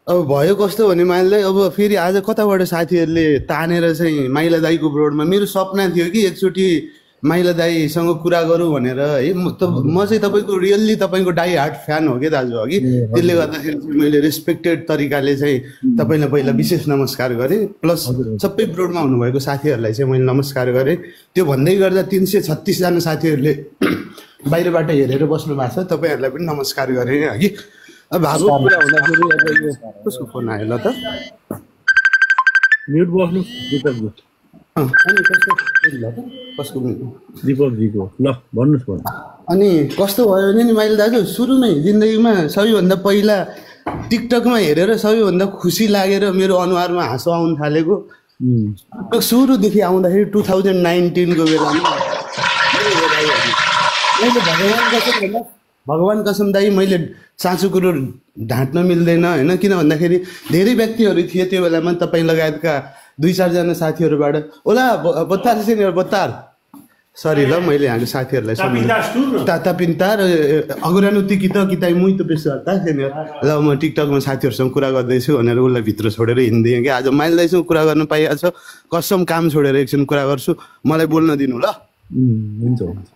अब भयो कस्तो भने माइला दाई अब फेरि आज कताबाट साथीहरूले तानेर चाहिँ माइला दाईको ब्रोडमा मेरो सपना थियो कि एकचोटि माइला दाईसँग कुरा गरौँ भनेर है म चाहिँ तपाईँको रियल्ली तपाईँको डाई हार्ट फ्यान हो कि दाजु अघि त्यसले गर्दाखेरि चाहिँ मैले रेस्पेक्टेड तरिकाले चाहिँ तपाईँलाई पहिला विशेष नमस्कार गरेँ प्लस सबै ब्रोडमा हुनुभएको साथीहरूलाई चाहिँ मैले नमस्कार गरेँ त्यो भन्दै गर्दा 336 जना साथीहरूले बाहिरबाट हेरेर बस्नु भएको छ तपाईँहरूलाई पनि नमस्कार गरेँ हगि भावुक कुरा हुँदाखेरि अब यो कसको फोन आयो ल त म्युट बस्नु दीपकजी अनि कस्तो ल त कसको दीपकजीको ल भन्नुहोस् भन्नु अनि कस्तो भयो भने नि मैले दाजु सुरुमै जिन्दगीमा सबैभन्दा पहिला टिकटकमा हेरेर सबैभन्दा खुसी लागेर मेरो अनुहारमा हाँसो आउन थालेको सुरुदेखि आउँदाखेरि 2019को बेलामा मैले भगवान कसम दाई मैले साँचो कुरो ढाँट्न मिल्दैन होइन किन भन्दाखेरि धेरै व्यक्तिहरू थिए त्यो बेलामा तपाईँ लगायतका 2-4 जना साथीहरूबाट ओला बत्तार सिनियर बत्तार सरी ल मैले हाम्रो साथीहरूलाई ताता पिन्तार अगुरानु ती किताब मुई त पेसा ता सिनियर ल म टिकटकमा साथीहरूसँग कुरा गर्दैछु भनेर उसलाई भित्र छोडेर हिँड्दिएँ कि आज माइल दाइसँग कुरा गर्न पाइहाल्छ कसम काम छोडेर एकछिन कुरा गर्छु मलाई बोल्न दिनु ल हुन्छ हुन्छ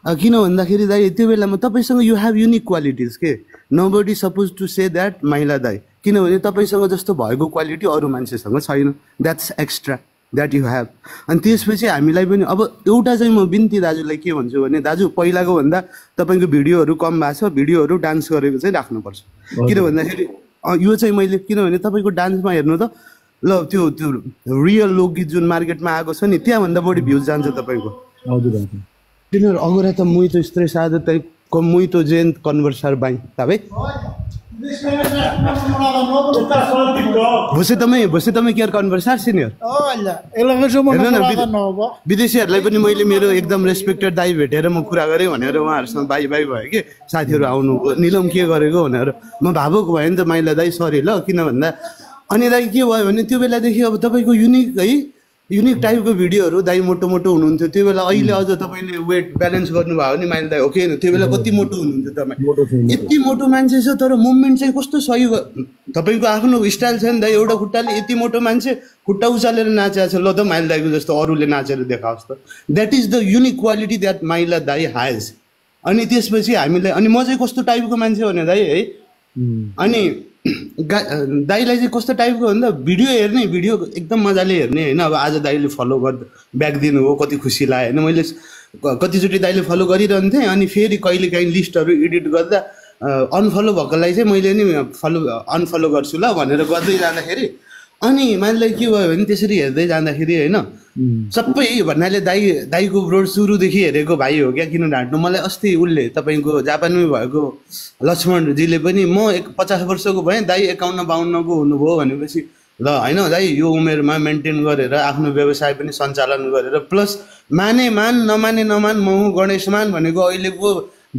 किन भन्दाखेरि दाइ त्यो बेलामा तपाईँसँग यु हेभ युनिक क्वालिटिज के nobody suppose to say that माइला दाइ किनभने तपाईँसँग जस्तो भएको क्वालिटी अरू मान्छेसँग छैन that's extra that you have अनि त्यसपछि हामीलाई पनि अब एउटा चाहिँ म बिन्ती दाजुलाई के भन्छु भने दाजु पहिलाको भन्दा तपाईँको भिडियोहरू कम भएको छ भिडियोहरू डान्स गरेको चाहिँ राख्नुपर्छ किन भन्दाखेरि यो चाहिँ मैले किनभने तपाईँको डान्समा हेर्नु त ल त्यो त्यो रियल लोकगीत जुन मार्केटमा आएको छ नि त्यहाँभन्दा बढी भ्युज जान्छ तपाईँको हजुर Señor, ahora está muy estresado, está con muita gente conversar bem, tá bem? Você também quer conversar, senhor? Olha, ele arranjou uma namorada nova. विदेशीहरूलाई पनि मैले मेरो एकदम रेस्पेक्टेड दाइ भेटेर म कुरा गरेँ भनेर उहाँहरूसँग बाई बाई भयो कि साथीहरू आउनु निलम के गरेको भनेर म भावुक भयो नि त माइला दाइ सरी ल किन भन्दा अनि दाइ के भयो भने त्यो बेलादेखि अब तपाईँको युनिक टाइपको भिडियोहरू दाइ मोटो मोटो हुनुहुन्थ्यो त्यो बेला अहिले अझ तपाईँले वेट ब्यालेन्स गर्नुभयो भने माइल दाइ ओके त्यो बेला कति मोटो हुनुहुन्थ्यो तपाईँ यति मोटो मान्छे छ तर मुभमेन्ट चाहिँ कस्तो सही तपाईँको आफ्नो स्टाइल छ नि दाइ एउटा खुट्टाले यति मोटो मान्छे खुट्टा उचालेर नाचेको छ ल त माइल दाइको जस्तो अरूले नाचेर देखाओस् त that is the unique quality that माइला दाइ हाज अनि त्यसपछि हामीलाई अनि म चाहिँ कस्तो टाइपको मान्छे भने दाइ है अनि दाइलाई चाहिँ कस्तो टाइपको भन्दा भिडियो हेर्ने भिडियो एकदम मजाले हेर्ने होइन अब आज दाइले फलो गर्दा ब्याक दिनुभयो कति खुसी लाग्यो होइन मैले कतिचोटि दाइले फलो गरिरहन्थेँ अनि फेरि कहिले काहीँ लिस्टहरू एडिट गर्दा अनफलो भएकोलाई चाहिँ मैले नि अनफलो गर्छु ल भनेर गर्दै जाँदाखेरि अनि मान्छेलाई के भयो भने त्यसरी हेर्दै जाँदाखेरि होइन सबै भन्नाले दाइको ब्रोड सुरुदेखि हेरेको भाइ हो क्या किन ढाँट्नु मलाई अस्ति उसले तपाईँको जापानमै भएको लक्ष्मणजीले पनि म 50 वर्षको भएँ दाइ 51-52 को हुनुभयो भनेपछि ल होइन दाइ यो उमेरमा मेन्टेन गरेर आफ्नो व्यवसाय पनि सञ्चालन गरेर प्लस माने मान नमाने नमान म गणेशमान भनेको अहिलेको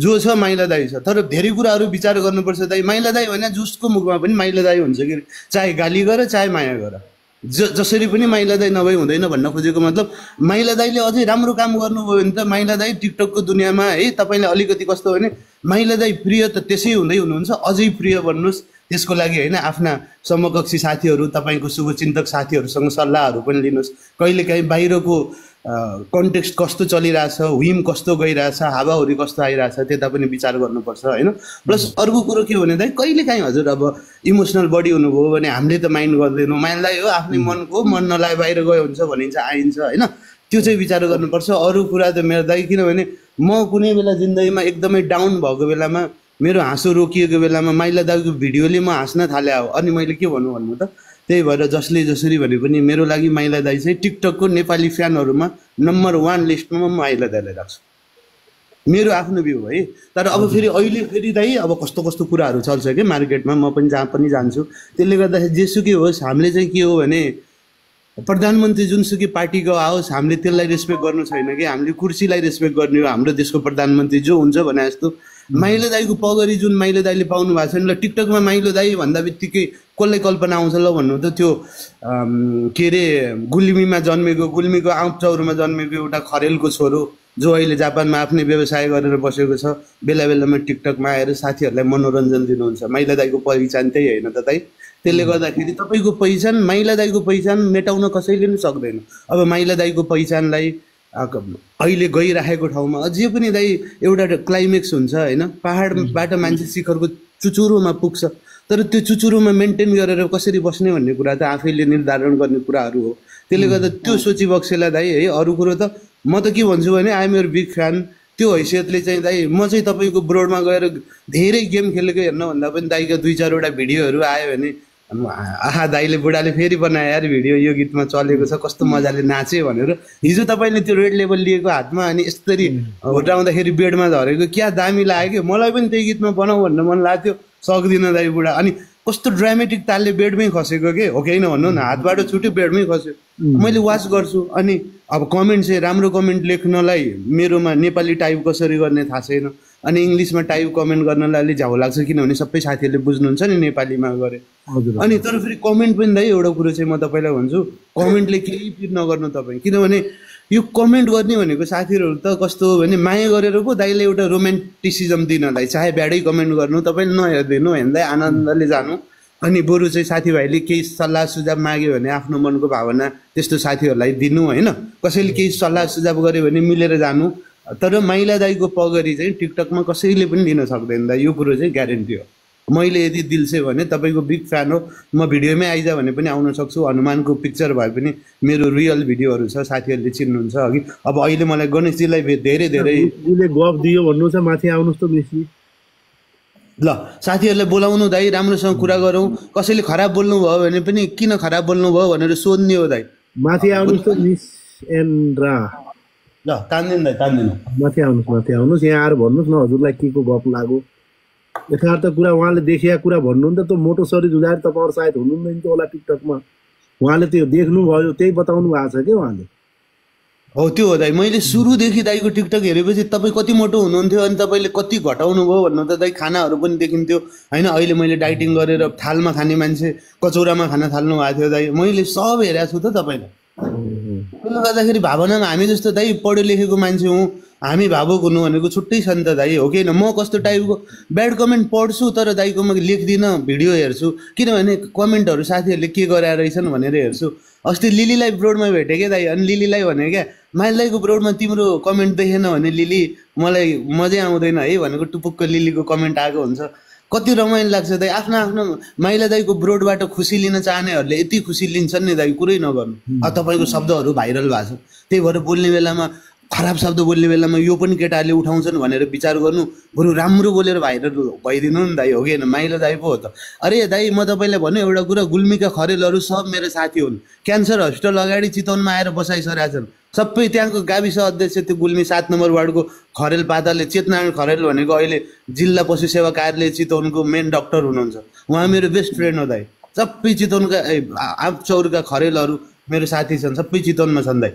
जो छ माइला दाइ छ तर धेरै कुराहरू विचार गर्नुपर्छ दाइ माइला दाइ भने जसको मुखमा पनि माइला दाइ हुन्छ कि चाहे गाली गर चाहे माया गर जसरी पनि माइला दाइ नभई हुँदैन भन्न खोजेको मतलब माइला दाइले अझै राम्रो काम गर्नुभयो भने त माइला दाइ टिकटकको दुनियाँमा है तपाईँले अलिकति कस्तो भने माइला दाइ प्रिय त त्यसै हुँदै हुनुहुन्छ अझै प्रिय बन्नुहोस् त्यसको लागि होइन आफ्ना समकक्षी साथीहरू तपाईँको शुभचिन्तक साथीहरूसँग सल्लाहहरू पनि लिनुहोस् कहिलेकाहीँ बाहिरको कन्टेक्स्ट कस्तो चलिरहेछ विम कस्तो गइरहेछ हावाहुरी कस्तो आइरहेछ त्यता पनि विचार गर्नुपर्छ होइन प्लस अर्को कुरो के भने दाइ कहिलेकाहीँ हजुर अब इमोसनल बडी हुनुभयो भने हामीले त माइन्ड गर्दैनौँ माइन्डलाई हो आफ्नै मनको मन नलाए बाहिर गयो हुन्छ भनिन्छ आइन्छ होइन त्यो चाहिँ विचार गर्नुपर्छ अरू कुरा त मेरो दाइ किनभने म कुनै बेला जिन्दगीमा एकदमै डाउन भएको बेलामा मेरो हाँसो रोकिएको बेलामा माइला दाइको भिडियोले म हाँस्न थाले हो अनि मैले के भन्नु त त्यही भएर जसले जसरी भने पनि मेरो लागि माइला दाइ चाहिँ टिकटकको नेपाली फ्यानहरूमा नम्बर 1 लिस्टमा म माइला दाइलाई राख्छु मेरो आफ्नो भ्यू है तर अब फेरि अहिले फेरि दाइ अब कस्तो कस्तो कुराहरू चल्छ कि मार्केटमा म पनि जहाँ पनि जान्छु त्यसले गर्दाखेरि जेसुकै होस् हामीले चाहिँ के हो भने प्रधानमन्त्री जुनसुकै पार्टीको आओस् हामीले त्यसलाई रेस्पेक्ट गर्नु छैन कि हामीले कुर्सीलाई रेस्पेक्ट गर्ने हो हाम्रो देशको प्रधानमन्त्री जो हुन्छ भने जस्तो माइलो दाइको पगरी जुन माइलो दाइले पाउनु भएको छ नि ल टिकटकमा माइलो दाइ भन्दा बित्तिकै कसलाई कल्पना आउँछ ल भन्नु त त्यो के अरे गुल्मीमा जन्मेको गुल्मीको आउँचौरमा जन्मेको एउटा खरेलको छोरो जो अहिले जापानमा आफ्नै व्यवसाय गरेर बसेको छ बेला बेलामा टिकटकमा आएर साथीहरूलाई मनोरञ्जन दिनुहुन्छ माइला दाइको पहिचान त्यही होइन त दाइ त्यसले गर्दाखेरि तपाईँको पहिचान माइला दाईको पहिचान मेटाउन कसैले पनि सक्दैन। अब माइला दाईको पहिचानलाई अहिले गइराखेको ठाउँमा अझै पनि दाई एउटा क्लाइमेक्स हुन्छ होइन, पहाडबाट मान्छे शिखरको चुचुरोमा पुग्छ, तर त्यो चुचुरोमा मेन्टेन गरेर कसरी बस्ने भन्ने कुरा त आफैले निर्धारण गर्ने कुराहरू हो। त्यसले गर्दा त्यो सोचिबक्सेला दाई है। अरू कुरो त म त के भन्छु भने I am your big fan. त्यो हैसियतले चाहिँ दाई म चाहिँ तपाईँको ब्रोडमा गएर धेरै गेम खेलेको हेर्न भन्दा पनि दाईको 2-4वटा भिडियोहरू आयो भने आहा दाईले बुढाले फेरि बनायो यार भिडियो, यो गीतमा चलेको छ, कस्तो मजाले नाचे भनेर हिजो तपाईँले त्यो रेड लेबल लिएको हातमा अनि यसरी होटाउँदाखेरि बेडमा झरेको क्या दामी लाग्यो। मलाई पनि त्यही गीतमा बनाऊ भन्न मन लाग्थ्यो, सक्दिनँ दाई बुढा। अनि कस्तो ड्रामेटिक तालले बेडमै खसेको के हो कि होइन भन्नु न, हातबाट छुट्यो बेडमै खस्यो। मैले वाच गर्छु अनि अब कमेन्ट चाहिँ राम्रो कमेन्ट लेख्नलाई मेरोमा नेपाली टाइप कसरी गर्ने थाहा छैन, अनि इङ्ग्लिसमा टाइप कमेन्ट गर्नलाई अलिक झ्याउ लाग्छ किनभने सबै साथीहरूले बुझ्नुहुन्छ नि नेपालीमा गरे। अनि तर फेरि कमेन्ट पनि दाइ एउटा कुरो चाहिँ म तपाईँलाई भन्छु, कमेन्टले केही पिर नगर्नु तपाईँ, किनभने यो कमेन्ट गर्ने भनेको साथीहरू त कस्तो हो भने माया गरेर पो दाइले एउटा रोमान्टिसिजम दिनलाई चाहे ब्याडै कमेन्ट गर्नु, तपाईँले नहेरिदिनु, हेर्दै आनन्दले जानु। अनि बरु चाहिँ साथीभाइले केही सल्लाह सुझाव माग्यो भने आफ्नो मनको भावना त्यस्तो साथीहरूलाई दिनु होइन, कसैले केही सल्लाह सुझाव गर्यो भने मिलेर जानु। तर माइला दाईको पगरी चाहिँ टिकटकमा कसैले पनि दिन सक्दैन दाइ, यो कुरो चाहिँ ग्यारेन्टी हो। मैले यदि दिल से भने तपाईँको बिग फ्यान हो, म भिडियोमै आइज भने पनि आउन सक्छु। हनुमानको पिक्चर भए पनि मेरो रियल भिडियोहरू छ, साथीहरूले चिन्नुहुन्छ अघि। अब अहिले मलाई गणेशजीलाई धेरै धेरै गफ दियो भन्नु छ, माथि आउनुहोस् त मिसजी। ल साथीहरूलाई बोलाउनु दाइ, राम्रोसँग कुरा गरौँ। कसैले खराब बोल्नु भयो भने पनि किन खराब बोल्नु भयो भनेर सोध्ने हो दाइ। माथि आउनुहोस् त मिस एन्ड्रा। ल तान्दिनु दाइ, तान्दिनु। माथि आउनुहोस् यहाँ आएर भन्नुहोस् न हजुरलाई के को गफ लाग्यो, यथार्थ कुरा उहाँले देखिया कुरा भन्नु नि त। त्यो मोटो शरीर हुँदाखेरि तपाईँहरू सायद हुनुहुँदैन थियो होला टिकटकमा, उहाँले त्यो देख्नुभयो त्यही बताउनु भएको छ कि उहाँले। हो त्यो हो दाइ, मैले सुरुदेखि दाइको टिकटक हेरेपछि तपाईँ कति मोटो हुनुहुन्थ्यो अनि तपाईँले कति घटाउनु भयो भन्नु त दाइ। खानाहरू पनि देखिन्थ्यो होइन, अहिले मैले डाइटिङ गरेर थालमा खाने मान्छे कचौरामा खान थाल्नु भएको थियो दाइ, मैले सब हेरेको छु त तपाईँलाई। त्यसले गर्दाखेरि भावनामा हामी जस्तो दाइ पढ्यो लेखेको मान्छे हौँ, हामी भावुक हुनु भनेको छुट्टै छ नि त दाइ, हो कि होइन। म कस्तो टाइपको ब्याड कमेन्ट पढ्छु तर दाइको म लेख्दिनँ, भिडियो हेर्छु, किनभने कमेन्टहरू साथीहरूले के गराएर रहेछन् भनेर हेर्छु। अस्ति लिलीलाई ब्रोडमा भेटेँ क्या दाइ, अनि लिलीलाई भने क्या माइल दाइको ब्रोडमा तिम्रो कमेन्ट देखेन भने लिली मलाई मजै आउँदैन है भनेको टुपुक्क लिलीको कमेन्ट आएको हुन्छ। कति रमाइलो लाग्छ दाइ। आफ्नो आफ्नो माइला दाइको ब्रोडबाट खुसी लिन चाहनेहरूले यति खुसी लिन्छन् नि दाइ, कुरै नगर्नु। अब तपाईँको शब्दहरू भाइरल भएको छ, त्यही भएर बोल्ने बेलामा खराब शब्द बोल्ने बेलामा यो पनि केटाहरूले उठाउँछन् भनेर विचार गर्नु, बरु राम्रो बोलेर भाइरल भइदिनु नि दाइ, हो कि होइन। माइला दाइ पो हो त। अरे दाइ म तपाईँलाई भन्नु एउटा कुरा, गुल्मीका खरेलहरू सब मेरो साथी हुन्। क्यान्सर हस्पिटल अगाडि चितवनमा आएर बसाइसकेका छन् सबै। त्यहाँको गाविस अध्यक्ष त्यो गुल्मी 7 नम्बर वार्डको खरेल पाताले, चेतनारायण खरेल भनेको अहिले जिल्ला पशु सेवा कार्यालय चितवनको मेन डक्टर हुनुहुन्छ, उहाँ मेरो बेस्ट फ्रेन्ड हो दाइ। सबै चितवनका आपचौरका खरेलहरू मेरो साथी छन्, सबै चितवनमा छन् दाइ।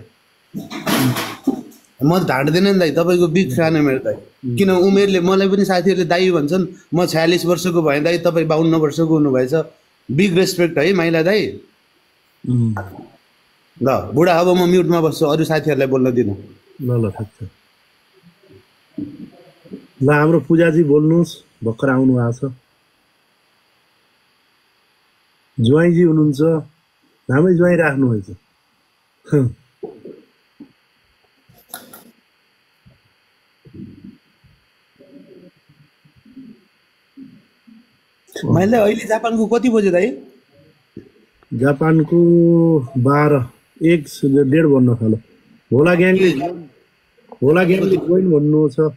म ढाँट्दैन नि दाइ, तपाईँको बिग फ्यान हो मेरो दाइ। किन उमेरले मलाई पनि साथीहरूले दाइ भन्छन्, म 46 वर्षको भएँ दाइ, तपाईँ 52 वर्षको हुनुभएछ। बिग रेस्पेक्ट है माइला दाइ। ल बुढा अब म म्युटमा बस्छु, अरू साथीहरूलाई बोल्न दिनु। ल ल ठिक छ। ल हाम्रो पूजाजी बोल्नुहोस्, भर्खर आउनु भएको छ। ज्वाइँजी हुनुहुन्छ, राम्रै ज्वाइँ राख्नुभएछ। मैले अहिले जापानको कति बजे दाइ? जापानको 12, 1:30 बन्न थाल्यो। होला ग्याङले जोइन भन्नु छ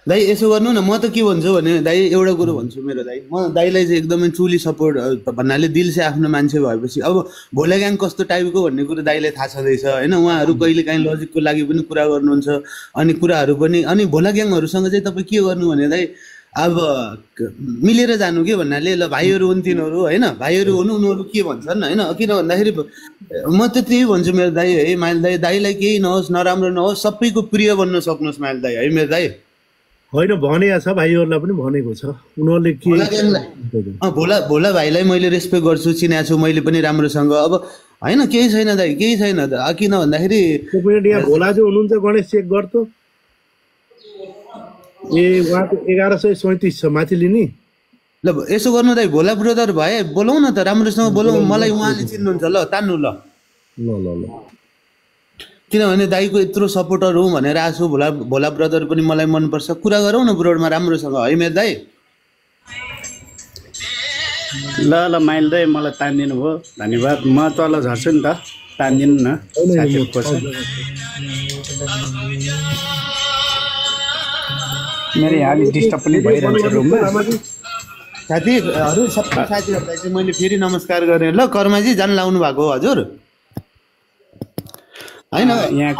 दाइ। यसो गर्नु न, म त के भन्छु भने दाइ एउटा कुरो भन्छु मेरो दाइ, म दाइलाई चाहिँ एकदमै ट्रुली सपोर्ट भन्नाले दिल से आफ्नो मान्छे भएपछि अब भोला ग्याङ कस्तो टाइपको भन्ने कुरो दाइलाई थाहा छँदैछ होइन। उहाँहरू कहिले काहीँ लजिकको लागि पनि कुरा गर्नुहुन्छ अनि कुराहरू पनि। अनि भोला ग्याङहरूसँग चाहिँ तपाईँ के गर्नु भने दाइ, अब मिलेर जानु के भन्नाले, ल भाइहरू हुन् तिनीहरू होइन, भाइहरू हुनु, उनीहरू के भन्छन् होइन। किन भन्दाखेरि म त त्यही भन्छु मेरो दाइ है, माइल दाइ। दाइलाई केही नहोस्, नराम्रो नहोस्, सबैको प्रिय बन्न सक्नुहोस् माइल दाइ है मेरो दाइ। होइन भनेको छ, भाइहरूलाई पनि भनेको छ उनीहरूले के। भोला भाइलाई मैले रेस्पेक्ट गर्छु, चिनाएको छु मैले पनि राम्रोसँग। अब होइन केही छैन दाइ, केही छैन। किन भन्दाखेरि भोला जो हुनुहुन्छ गणेश चेक गर्छ। ए उहाँको 1137 छ, माथि लिने ल यसो गर्नु दाइ भोला ब्रदर भए बोलाउ न त राम्रोसँग बोलाउ मलाई उहाँले चिन्नुहुन्छ ल तान्नु ल ल ल ल किनभने दाइको यत्रो सपोर्टर हो भनेर आएको छु भोला भोला ब्रदर पनि मलाई मनपर्छ कुरा गरौँ न ब्रोडमा राम्रोसँग है मेरो दाइ ल ल माइल दाइ मलाई तानिदिनु भयो धन्यवाद म तल झर्छु नि त तानिदिनु न साथीहरू खोज्छ मेरो यहाँ अलिक डिस्टर्ब पनि भइरहन्छ रुममा साथीहरू सबै साथीहरूलाई चाहिँ मैले फेरि नमस्कार गरेँ ल कर्माजी जान लाउनु भएको हो हजुर होइन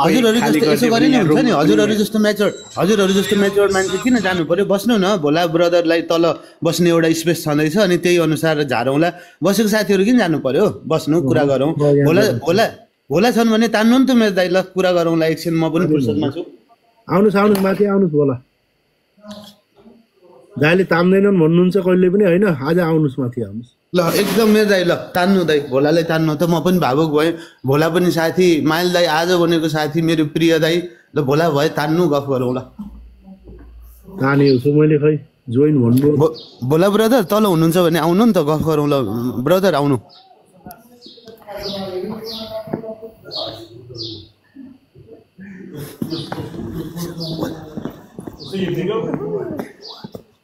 हजुरहरू जस्तो यसो गरे नि हुन्छ नि हजुरहरू जस्तो म्याच्योर मान्छे किन जानु पर्यो बस्नु न भोला ब्रदरलाई तल बस्ने एउटा स्पेस छँदैछ अनि त्यही अनुसार झारौँला बसेको साथीहरू किन जानु पर्यो बस्नु कुरा गरौँ भोला भोला भोला छन् भने तान्नु नि त मेरो दाइ ल कुरा गरौँला एकछिन म पनि फुर्सदमा छु आउनुहोस् माथि आउनुहोस् बोला दाइले तान्दैनन् भन्नुहुन्छ कहिले पनि होइन आज आउनुहोस् माथि आउनुहोस् ल एकदम मेरो दाइ ल तान्नु दाइ भोलालाई तान्नु त म पनि भावुक भएँ भोला पनि साथी माइल दाइ आज बनेको साथी मेरो प्रिय दाइ ल भोला भए तान्नु गफ गरौँ ल तानेको छु मैले खै जोइन भन्नु भोला ब्रदर तल हुनुहुन्छ भने आउनु नि त गफ गरौँ ल ब्रदर आउनु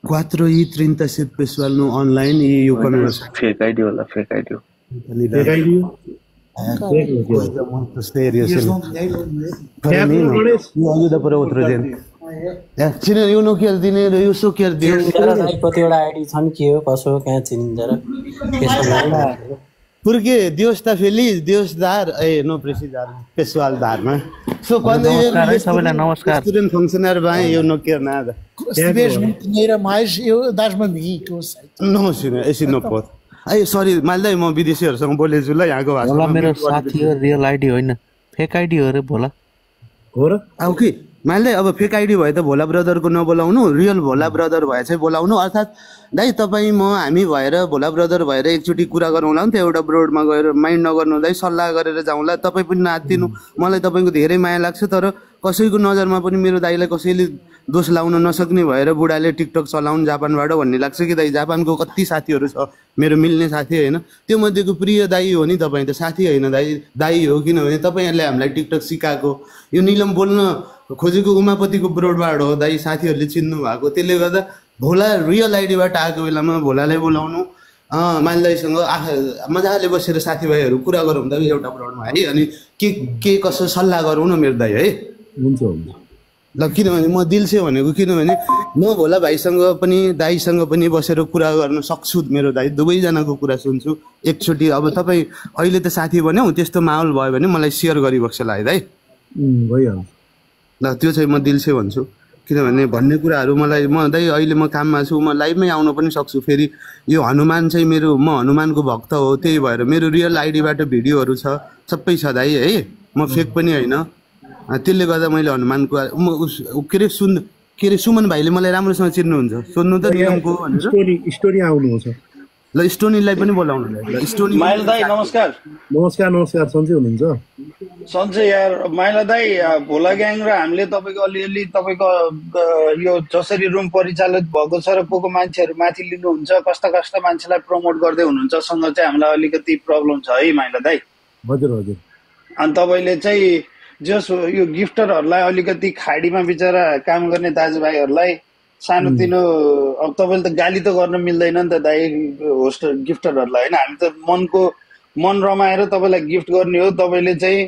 4:30 pessoal no online e o canal fake ID होला fake ID हो fake ID हो coisa muito séria assim eu ajuda para outro gente चिने यो नो केयर दिने र यो सो केयर दिने कतिवटा आइडी छन् के हो कसो हो कहाँ चिनिन्छ र त्यसमा porque Deus está feliz Deus dar no precisar pessoal dar né so quando सबैलाई नमस्कार student funcionário vai eu não quero nada se tiveres muito dinheiro a mais eu dás-me a mim que eu aceito não senhor esse não pode ai sorry माल्दै म विदेशीहरुसँग बोलेछु ल यहाँको भाषा होला मेरो साथी हो रियल आइडी होइन फेक आइडी हो रे भोला हो र आउ कि माल्दै अब फेक आइडी भए त भोला ब्रदरको नबोलाउनु रियल भोला ब्रदर भए चाहिँ बोलाउनु अर्थात् दाइ तपाईँ म हामी भएर भोला ब्रदर भएर एकचोटि कुरा गरौँला नि त एउटा ब्रोडमा गएर माइन्ड नगर्नु दाइ सल्लाह गरेर जाउँला तपाईँ पनि नातिनु मलाई तपाईँको धेरै माया लाग्छ तर कसैको नजरमा पनि मेरो दाइलाई कसैले दोष लाउन नसक्ने भएर बुढाले टिकटक चलाउनु जापानबाट भन्ने लाग्छ कि दाइ जापानको कति साथीहरू छ मेरो मिल्ने साथी होइन त्यो मध्येको प्रिय दाइ हो नि तपाईँ त साथी होइन दाइ हो किनभने तपाईँहरूले हामीलाई टिकटक सिकाएको यो निलम बोल्न खोजेको उमापतिको ब्रोडबाट हो दाइ साथीहरूले चिन्नु भएको त्यसले गर्दा भोला रियल आइडीबाट आएको बेलामा भोलालाई बोलाउनु मान्दाईसँग मजाले बसेर साथीभाइहरू कुरा गरौँ त एउटा ब्रोडमा है अनि के कसो सल्लाह गरौँ न मेरो दाइ है हुन्छ हुन्छ ल किनभने म दिल से भनेको किनभने म भोला भाइसँग पनि दाइसँग पनि बसेर कुरा गर्न सक्छु मेरो दाइ दुवैजनाको कुरा सुन्छु एकचोटि अब तपाईँ अहिले त साथी भन्यौ त्यस्तो माहौल भयो भने मलाई सेयर गरिबक्छ ल है दाइ भइहाल्छ ल त्यो चाहिँ म दिल से भन्छु किनभने भन्ने कुराहरू मलाई म दाइ अहिले म काममा छु म लाइभमै आउन पनि सक्छु फेरि यो हनुमान चाहिँ मेरो म हनुमानको भक्त हो त्यही भएर मेरो रियल आइडीबाट भिडियोहरू छ सबै छ दाइ है म फेक पनि होइन त्यसले गर्दा मैले हनुमानको के अरे के अरे सुमन भाइले मलाई राम्रोसँग चिन्नुहुन्छ सोध्नु त नियमको भनेर स्टोरी आउनुहुन्छ ल स्टोनीलाई पनि बोलाउनु ल स्टोनी माइल दाइ नमस्कार नमस्कार सन्चै हुनुहुन्छ सन्चै यार माइला दाइ भोला ग्याङ र हामीले तपाईँको अलिअलि तपाईँको यो जसरी रुम परिचालित भएको छ र को मान्छेहरू माथि लिनुहुन्छ कस्ता कस्ता मान्छेलाई प्रमोट गर्दै हुनुहुन्छ सँग चाहिँ हामीलाई अलिकति प्रब्लम छ है माइला दाइ हजुर हजुर अनि तपाईँले चाहिँ जस यो गिफ्टरहरूलाई अलिकति खाडीमा बिचरा काम गर्ने दाजुभाइहरूलाई सानोतिनो अब तपाईँले त गाली त गर्न मिल्दैन नि त दाइ होस्ट गिफ्टरहरूलाई होइन हामी त मन रमाएर तपाईँलाई गिफ्ट गर्ने हो तपाईँले चाहिँ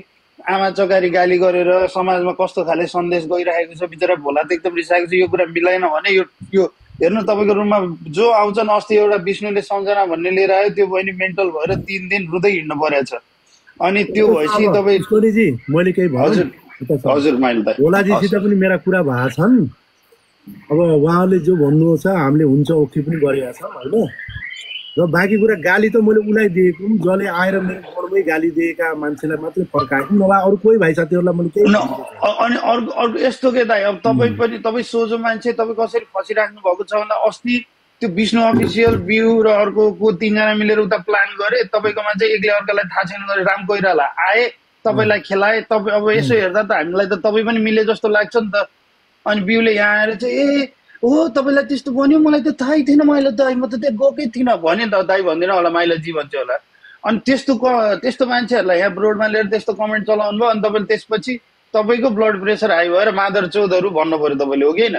आमा चकारी गाली गरेर समाजमा कस्तो खाले सन्देश गइरहेको छ बिचरा भोला त एकदम रिसाएको छ यो कुरा मिलाएन भने यो हेर्नु तपाईँको रुममा जो आउँछन् अस्ति एउटा विष्णुले सम्झना भन्ने लिएर आयो त्यो बहिनी मेन्टल भएर 3 दिन रुँदै हिँड्नु परेछ अनि त्यो भएपछि तपाईँ स्टोरीजी मैले केही हजुर हजुर माइल दाइ भोलाजीसित पनि मेरा कुरा भएको छन् अब उहाँले जो भन्नुहुन्छ हामीले हुन्छ ओके पनि गरेका छौँ होइन र बाँकी कुरा गाली त मैले उसलाई दिएको जसले आएर मेरो घरमै गाली दिएका मान्छेलाई मात्रै फर्काएको नभए अरू कोही भाइ साथीहरूलाई मैले केही अनि अर्को यस्तो के दाइ अब तपाईँ पनि तपाईँ सोझो मान्छे तपाईँ कसरी फसिराख्नु भएको छ भन्दा अस्ति त्यो विष्णु अफिसियल बिउ र अर्को को 3 जना मिलेर उता प्लान गरे तपाईँकोमा चाहिँ एकले अर्कालाई थाहा छैन गरे राम कोइराला आए तपाईँलाई खेलाए तपाईँ अब यसो हेर्दा त हामीलाई त तपाईँ पनि मिले जस्तो लाग्छ नि त अनि बिउले यहाँ आएर चाहिँ हो तपाईँलाई त्यस्तो भन्यो मलाई त थाहै थिएन मैले त म त त्यहाँ गएकै थिइनँ भने त दाइ भन्दैन होला माइला जी भन्छ होला अनि त्यस्तो मान्छेहरूलाई यहाँ ब्रोडमा लिएर त्यस्तो कमेन्ट चलाउनु भयो अनि तपाईँले त्यसपछि तपाईँको ब्लड प्रेसर हाई भएर मादर चौधहरू भन्नु पर्यो तपाईँले हो कि होइन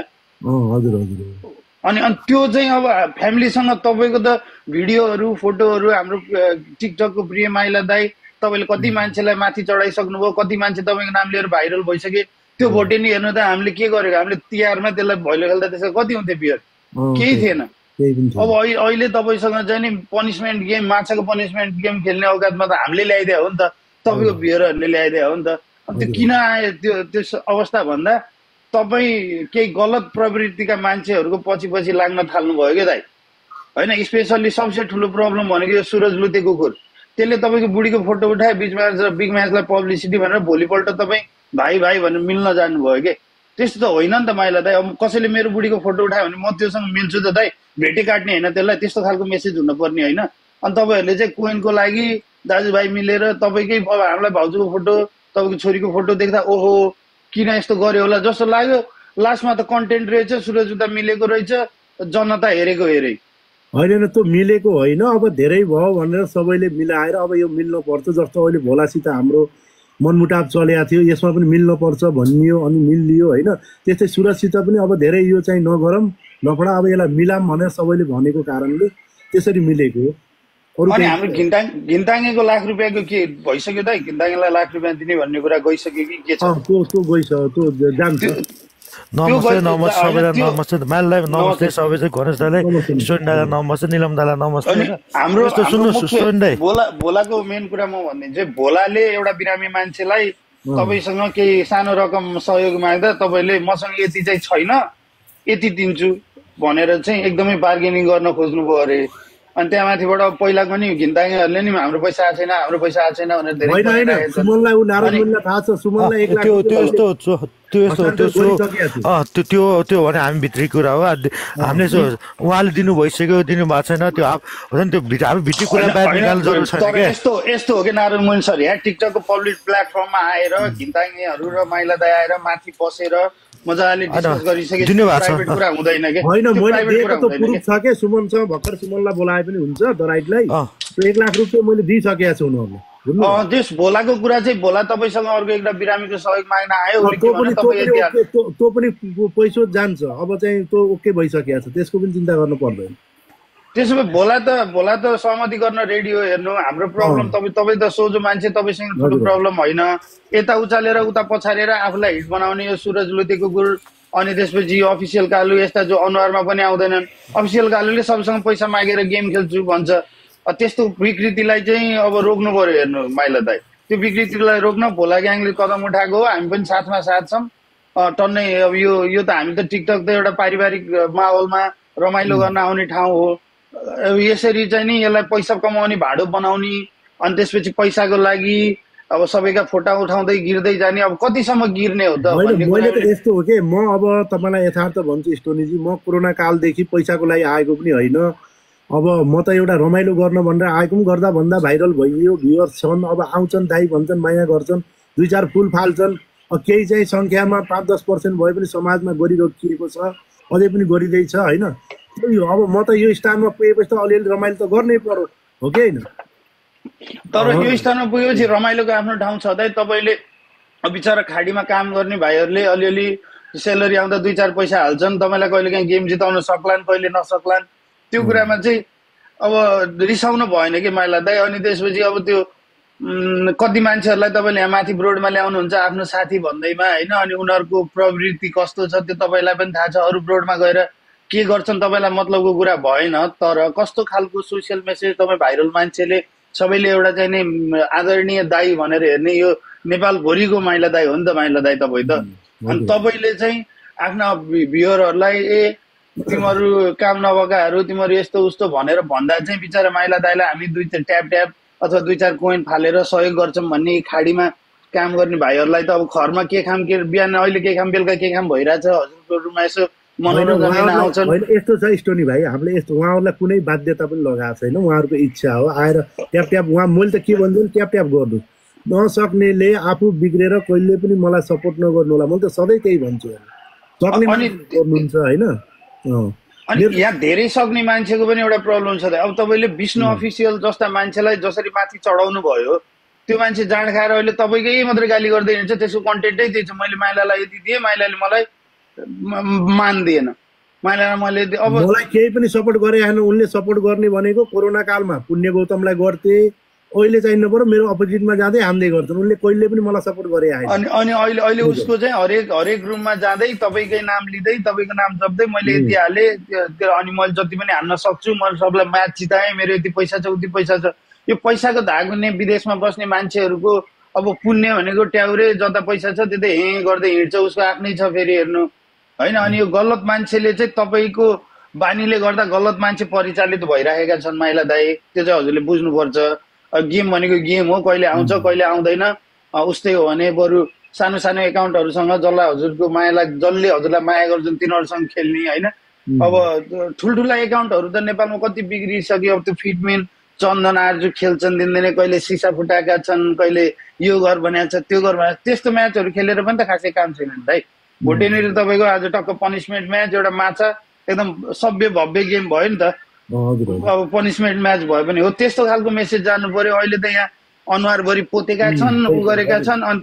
हजुर हजुर अनि त्यो चाहिँ अब फ्यामिलीसँग तपाईँको त भिडियोहरू फोटोहरू हाम्रो टिकटकको प्रिय माइला दाई तपाईँले कति मान्छेलाई माथि चढाइसक्नुभयो कति मान्छे तपाईँको नाम लिएर भाइरल भइसके त्यो भोटेनी हेर्नु त हामीले के गरेको हामीले तिहारमा त्यसलाई भैलो खेल्दा त्यसलाई कति हुन्थ्यो बियर केही थिएन अब अहिले तपाईँसँग चाहिँ नि पनिसमेन्ट गेम माछाको पनिसमेन्ट गेम खेल्ने औकातमा त हामीले ल्याइदियो हो नि त तपाईँको बियरहरूले ल्याइदियो हो नि त त्यो किन आयो त्यो अवस्था भन्दा तपाईँ केही गलत प्रवृत्तिका मान्छेहरूको पछि लाग्न थाल्नुभयो क्या दाइ होइन स्पेसल्ली सबसे ठुलो प्रब्लम भनेको यो सुरज लुते कुकुर त्यसले तपाईँको बुढीको फोटो उठाए बिग म्याचलाई पब्लिसिटी भनेर भोलिपल्ट तपाईँ भाइ भनेर मिल्न जानुभयो कि त्यस्तो त होइन नि त माइला दाइ अब कसैले मेरो बुढीको फोटो उठायो भने म त्योसँग मिल्छु त दाइ भेटे काट्ने होइन त्यसलाई त्यस्तो खालको मेसेज हुनुपर्ने होइन अनि तपाईँहरूले चाहिँ कोइनको लागि दाजुभाइ मिलेर तपाईँकै हामीलाई भाउजूको फोटो तपाईँको छोरीको फोटो देख्दा ओहो किन यस्तो गर्यो होला जस्तो लाग्यो लास्टमा त कन्टेन्ट रहेछ सुरज उता मिलेको रहेछ जनता हेरेको हेरे होइन त्यो मिलेको होइन अब धेरै भयो भनेर सबैले मिलाएर अब यो मिल्न पर्छ जस्तो अहिले भोलासित हाम्रो मनमुटाव चलेको थियो यसमा पनि मिल्न पर्छ भनियो अनि मिलियो होइन त्यस्तै सुरक्षित पनि अब धेरै यो चाहिँ नगरौँ लफडा अब यसलाई मिलाम भनेर सबैले भनेको कारणले त्यसरी मिलेको अनि हाम्रो घिन्ताङ्गेको लाख रुपियाँको के भइसक्यो त घिन्ताङ्गेलाई लाख रुपियाँ दिने भन्ने कुरा गइसक्यो कि के छ त्यो गइसक्यो त्यो जान्छ नमस्ते सबैलाई नमस्ते माइलालाई नमस्ते सबै चाहिँ गणेश दाईलाई स्टुडेन्ट दाईलाई नमस्ते निलम दाईलाई नमस्ते हाम्रो सुन्नुहोस् स्टुडेन्ट दाई भोलाको मेन कुरा म भनिदिन्छु भोलाले एउटा बिरामी मान्छेलाई तपाईँसँग केही सानो रकम सहयोग माग्दा तपाईँले मसँग यति चाहिँ छैन यति दिन्छु भनेर चाहिँ एकदमै बार्गेनिङ गर्न खोज्नुभयो अरे अनि त्यहाँ माथिबाट पहिलाको नि घिन्ताङ्गेहरूले नि हाम्रो पैसा आएको छैन भनेर धेरै त्यो भने हामी भित्री कुरा हो हामीले उहाँले दिनु भइसक्यो दिनु भएको छैन त्यो हामी भित्री कुरा बाहिर निकाल्नु जरुरी छैन क्या यस्तो हो कि नारायण मोहन सर यहाँ टिकटकको पब्लिक प्लेटफर्ममा आएर घिन्ताङ्गेहरू र माइला दाइ आएर माथि बसेर मजाले डिस्कस गरिसके प्राइभेट कुरा हुँदैन के हैन मैले दिएको त प्रुफ छ के सुमनसँग भर्खर सुमनलाई बोलाए पनि हुन्छ दराइटलाई 1 लाख रुपैयाँ मैले दिइसकेको छु उनीहरुलाई त्यस भोलाको कुरा चाहिँ भोला तपाईसँग अर्को एउटा बिरामीको सहयोग माग्न आयो त्यो पनि पैसा जान्छ अब चाहिँ त्यो ओके भइसकेको छ त्यसको पनि चिन्ता गर्नु पर्दैन त्यसो भए भोला त सहमति गर्न रेडी हो हेर्नु हाम्रो प्रब्लम तपाईँ त सोझो मान्छे तपाईसँग ठुलो प्रब्लम होइन यता उचालेर उता पछारेर आफूलाई हिट बनाउने यो सुरज लुते कुकुर अनि त्यसपछि अफिसियल कालु यस्ता जो अनुहारमा पनि आउँदैनन् अफिसियल कालुले सबसँग पैसा मागेर गेम खेल्छु भन्छ त्यस्तो विकृतिलाई चाहिँ अब रोक्नु पर्यो हेर्नु माइला दाइ त्यो विकृतिलाई रोक्न भोला ग्याङले कदम उठाएको हो हामी पनि साथमा साथ छौँ टन्नै अब यो त हामी त टिकटक त एउटा पारिवारिक माहौलमा रमाइलो गर्न आउने ठाउँ हो यसरी चाहिँ नि यसलाई पैसा कमाउने भाडो बनाउने अनि त्यसपछि पैसाको लागि अब सबैका फोटा उठाउँदै गिर्दै जाने अब कतिसम्म गिर्ने हो त मैले त यस्तो हो कि म अब तपाईँलाई यथार्थ भन्छु स्टोनीजी म कोरोना कालदेखि पैसाको लागि आएको पनि होइन अब म त एउटा रमाइलो गर्न भनेर आएको पनि गर्दा भन्दा भाइरल भइयो भ्युअर्स छन् अब आउँछन् दाइ भन्छन् माया गर्छन् 2-4 फुल फाल्छन् केही चाहिँ सङ्ख्यामा 5-10% भए पनि समाजमा गरिरोकिएको छ अझै पनि गरिँदैछ होइन अब म त यो स्थानमा पुगेपछि त अलिअलि रमाइलो त गर्नै पर्यो हो कि होइन तर यो स्थानमा पुगेपछि रमाइलोको आफ्नो ठाउँ छँदै तपाईँले बिचरा खाडीमा काम गर्ने भाइहरूले अलिअलि सेलरी आउँदा 2-4 पैसा हाल्छन् तपाईँलाई कहिले काहीँ गेम जिताउन सक्लान् कहिले नसक्लान् त्यो कुरामा चाहिँ अब रिसाउनु भएन कि माइला दाइ अनि त्यसपछि अब त्यो कति मान्छेहरूलाई तपाईँले यहाँ माथि ब्रोडमा ल्याउनुहुन्छ आफ्नो साथी भन्दैमा होइन अनि उनीहरूको प्रवृत्ति कस्तो छ त्यो तपाईँलाई पनि थाहा छ अरू ब्रोडमा गएर के गर्छन् तपाईँलाई मतलबको कुरा भएन तर कस्तो खालको सोसियल मेसेज तपाईँ भाइरल मान्छेले सबैले एउटा चाहिँ नि आदरणीय दाई भनेर हेर्ने यो नेपालभरिको माइला दाई हो नि त माइला दाई तपाईँ त अनि तपाईँले चाहिँ आफ्ना भ्युअरहरूलाई तिमीहरू काम नभएकाहरू तिमीहरू यस्तो उस्तो भनेर भन्दा चाहिँ बिचरा माइला दाईलाई हामी 2 ट्याप अथवा 2-4 कोइन फालेर सहयोग गर्छौँ भन्ने खाडीमा काम गर्ने भाइहरूलाई त अब घरमा के खाम के बिहान अहिले के खाम बेलुका के खाम भइरहेछ हजुरको रुममा यसो यस्तो छ स्टोनी भाइ हामीले यस्तो उहाँहरूलाई कुनै बाध्यता पनि लगाएको छैन उहाँहरूको इच्छा हो आएर ट्याप उहाँ मैले त के भन्छु ट्याप गर्नु नसक्नेले आफू बिग्रेर कहिले पनि मलाई सपोर्ट नगर्नु होला मैले त सधैँ त्यही भन्छु सक्ने गर्नुहुन्छ होइन अनि यहाँ धेरै सक्ने मान्छेको पनि एउटा प्रब्लम छ। अब तपाईँले विष्णु अफिसियल जस्ता मान्छेलाई जसरी माथि चढाउनु भयो, त्यो मान्छे जाँड खाएर अहिले तपाईँकै मात्रै गाली गर्दै हिँड्छ, त्यसको कन्टेन्टै त्यही छ। मैले माइलालाई यति दिएँ, माइलाले मलाई मान्दिएन, माइलालाई मैले अब मलाई केही पनि सपोर्ट गरे आएन। उनले सपोर्ट गर्ने भनेको कोरोना कालमा पुण्य गौतमलाई गर्थे, अहिले चाहिँ नपर्यो मेरो अपोजिटमा जाँदै हान्दै गर्छन्। उनले कहिले पनि मलाई सपोर्ट गरे आएन। अनि अहिले उसको चाहिँ हरेक रुममा जाँदै तपाईँकै नाम लिँदै तपाईँको नाम जप्दै मैले यति हालेँ, अनि मैले जति पनि हान्न सक्छु, मैले सबलाई म्याच जिताएँ, मेरो यति पैसा छ उति पैसा छ। यो पैसाको धाग हुने विदेशमा बस्ने मान्छेहरूको अब पुण्य भनेको ट्याउरे, जता पैसा छ त्यतै हे गर्दै हिँड्छ, उसको आफ्नै छ फेरि हेर्नु होइन। अनि यो गलत मान्छेले चाहिँ तपाईँको बानीले गर्दा गलत मान्छे परिचालित भइरहेका छन् माइला दाई, त्यो चाहिँ हजुरले बुझ्नुपर्छ। गेम भनेको गेम हो, कहिले आउँछ कहिले आउँदैन। उस्तै हो भने बरु सानो सानो एकाउन्टहरूसँग जसलाई हजुरको मायालाई, जसले हजुरलाई माया गर्छन् तिनीहरूसँग खेल्ने होइन। अब ठुल्ठुला एकाउन्टहरू त नेपालमा कति बिग्रिसक्यो। अब त्यो फिटमेन चन्दन आर्जु खेल्छन् दिनदिनै, कहिले सिसा फुटाएका छन्, कहिले यो घर भनेको छ त्यो घर भनेको, त्यस्तो म्याचहरू खेलेर पनि त खासै काम छैन नि दाइ। भोटेनिर तपाईँको आज टक्क पनिसमेन्ट म्याच, एउटा माछा एकदम सभ्य भव्य गेम भयो नि त। अब पनिसमेन्ट म्याच भयो भने हो, त्यस्तो खालको मेसेज जानु पर्यो। अहिले त यहाँ अनुहारभरि पोतेका छन्, उ गरेका छन्। अनि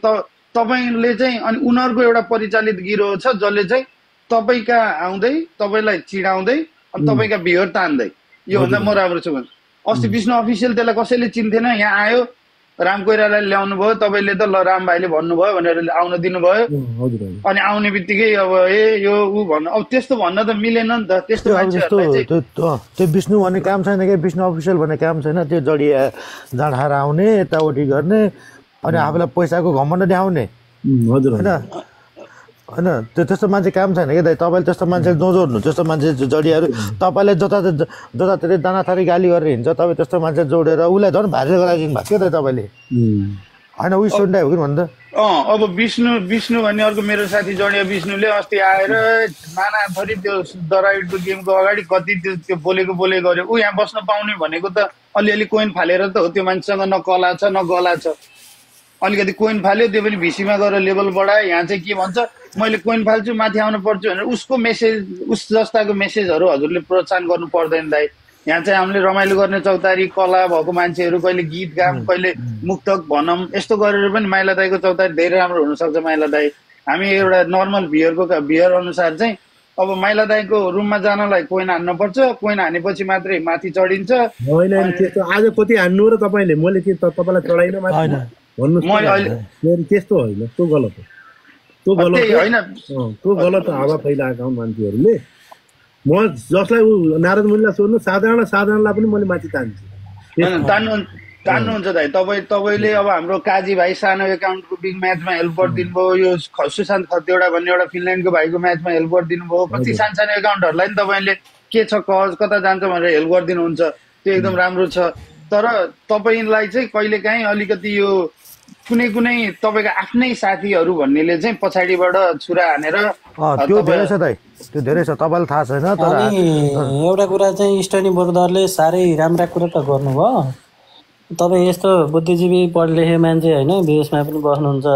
तपाईँले चाहिँ, अनि उनीहरूको एउटा परिचालित गिरोह छ जसले चाहिँ तपाईँ कहाँ आउँदै तपाईँलाई चिडाउँदै अनि तपाईँका भियर तान्दै, योभन्दा म राम्रो छु भने। अस्ति विष्णु अफिसियल त्यसलाई कसैले चिन्थेन, यहाँ आयो, राम कोइरालाले ल्याउनु भयो, तपाईँले त ल राम भाइले भन्नुभयो भनेर आउन दिनुभयो। अनि आउने बित्तिकै अब यो ऊ भन्नु, अब त्यस्तो भन्न त मिलेन नि त। त्यस्तो त्यो विष्णु भन्ने काम छैन क्या, विष्णु अफिसियल भन्ने काम छैन। त्यो जडिया जाँड खाएर आउने, यताउति गर्ने, अनि आफूलाई पैसाको घमण्ड देखाउने होइन होइन। त्यो त्यस्तो मान्छे काम छैन क्या दाइ। तपाईँले त्यस्तो मान्छे नजोड्नु, त्यस्तो मान्छे जडियाहरू तपाईँले जताततै दानाथारी गाली गरेर हिँड्छ, तपाईँ त्यस्तो मान्छे जोडेर उसलाई झन् भाइरल गराइदिनु भएको क्या दाइ तपाईँले होइन। उयो सुन्दै हो कि भन्दा अब विष्णु भन्ने अर्को मेरो साथी जडिया विष्णुले अस्ति आएर नाना थरी त्यो दराइडको गेमको अगाडि कति त्यो बोलेको गर्यो। ऊ यहाँ बस्न पाउने भनेको त अलिअलि कोइन फालेर त हो। त्यो मान्छेसँग न कला छ न गला छ, अलिकति कोइन फाल्यो, त्यो पनि भिसीमा गएर लेभल बढायो। यहाँ चाहिँ के भन्छ, मैले कोइन फाल्छु माथि आउनु पर्छ भनेर उसको मेसेज, उस जस्ताको मेसेजहरू हजुरले प्रोत्साहन गर्नु पर्दैन दाइ। यहाँ चाहिँ हामीले रमाइलो गर्ने चौतारी कला भएको मान्छेहरू, कहिले गीत गाम, कहिले मुक्तक भनौँ, यस्तो गरेर पनि माइला दाईको चौतारी धेरै राम्रो हुनसक्छ। माइला दाई हामी एउटा नर्मल भियर अनुसार चाहिँ अब माइला दाईको रुममा जानलाई कोइन हान्न पर्छ, कोइन हानेपछि मात्रै माथि चढिन्छ। होइन त्यस्तो आज कति हान्नु र तपाईँले, मैले के तपाईँलाई चढाइन भन्नु, त्यस्तो होइन, त्यो गलत हो। त्यो गलत हावा फैलाएका हुन् मान्छेहरूले। म जसलाई नारद मुनिलाई सोध्नु, साधारणलाई पनि मैले माथि तान्छु। तान्नुहुन्छ दाइ तपाईँले। अब हाम्रो काजी भाइ सानो एकाउन्टको बिग म्याचमा हेल्प गरिदिनु भयो, यो सुशान्त खतिवडा भन्ने एउटा फिनल्यान्डको भाइको म्याचमा हेल्प गरिदिनु भयो। कति सानो एकाउन्टहरूलाई नि तपाईँले के छ कज कता जान्छ भनेर हेल्प गरिदिनुहुन्छ, त्यो एकदम राम्रो छ। तर तपाईँलाई चाहिँ कहिलेकाहीँ अलिकति यो कुनै तपाईँको आफ्नै साथीहरू भन्नेले चाहिँ पछाडिबाट छुरा हानेर, त्यो धेरै छ दाइ, त्यो धेरै छ, तपाईँलाई थाहा छैन। तर एउटा कुरा चाहिँ स्टनी बोर्डरले साह्रै राम्रा कुरा त गर्नुभयो। तपाईँ यस्तो बुद्धिजीवी पढ लेखे मान्छे होइन, विदेशमा पनि बस्नुहुन्छ,